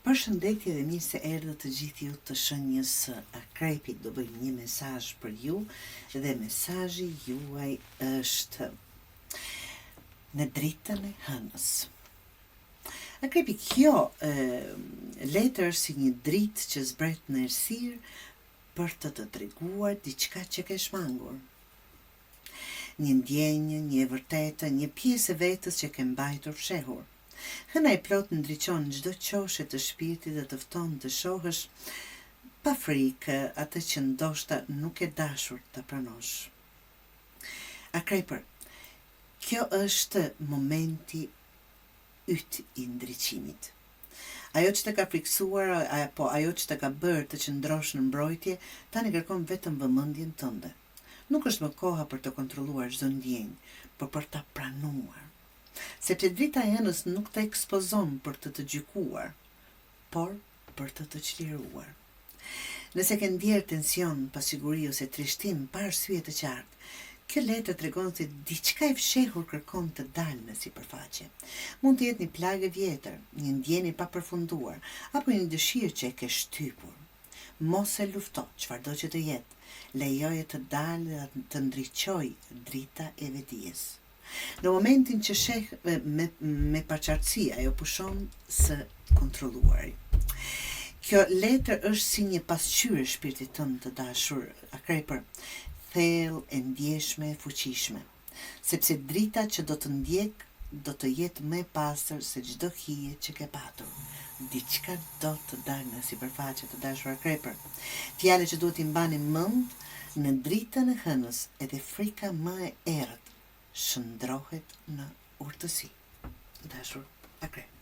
Përshëndetje dhe mirë se erdhët të gjithë ju të shenjës së Akrepit. Do bëjmë një mesazh për ju dhe mesazhi juaj është në dritën e hënës. Akrepi, kjo e, letër është si një dritë që zbret në errësirë për të të treguar diçka që ke shmangur. Një ndjenjë, një e vërtetë, një pjesë e vetes që ke mbajtur fshehur. Hëna e plotë ndriçon çdo qoshe të shpirtit dhe të fton të shohësh pa frikë atë që ndoshta nuk ke dashur ta pranosh. Akrepër, kjo është momenti yt i ndriçimit. Ajo që të ka frikësuar apo ajo që të ka bërë të qëndrosh në mbrojtje, tani kërkon vetëm vëmendjen tënde. Nuk është më koha për të kontrolluar çdo ndjenjë, por për ta pranuar. Sepse drita e hënës nuk të ekspozon për të të gjykuar, por për të të çliruar. Nëse ke ndjerë tension, pasiguri ose trishtim pa arsye të qartë, kjo letër tregon se diçka e fshehur kërkon të dalë në sipërfaqe. Mund të jetë një plagë e vjetër, një ndjenjë e papërfunduar, apo një dëshirë që e ke shtypur. Mos e lufto, çfarëdo që të jetë, lejoje të dalë dhe të ndriçojë drita e vetëdijes. Në momentin që sheh me, me paqartësi, ajo pushon së kontrolluari. Kjo letër është si një pasqyrë e shpirtit tënd të dashur, akrepër, thellë e ndjeshme e fuqishme, sepse drita që do të ndjekë do të jetë më e pastër se çdo hije që ke patur. Diçka do të dalë në sipërfaqe të dashur akrepër. Fjalët që duhet t'i mbani mend në dritën e hënës edhe frika më e errët shndërrohet në urtësi. Të dashur akrep.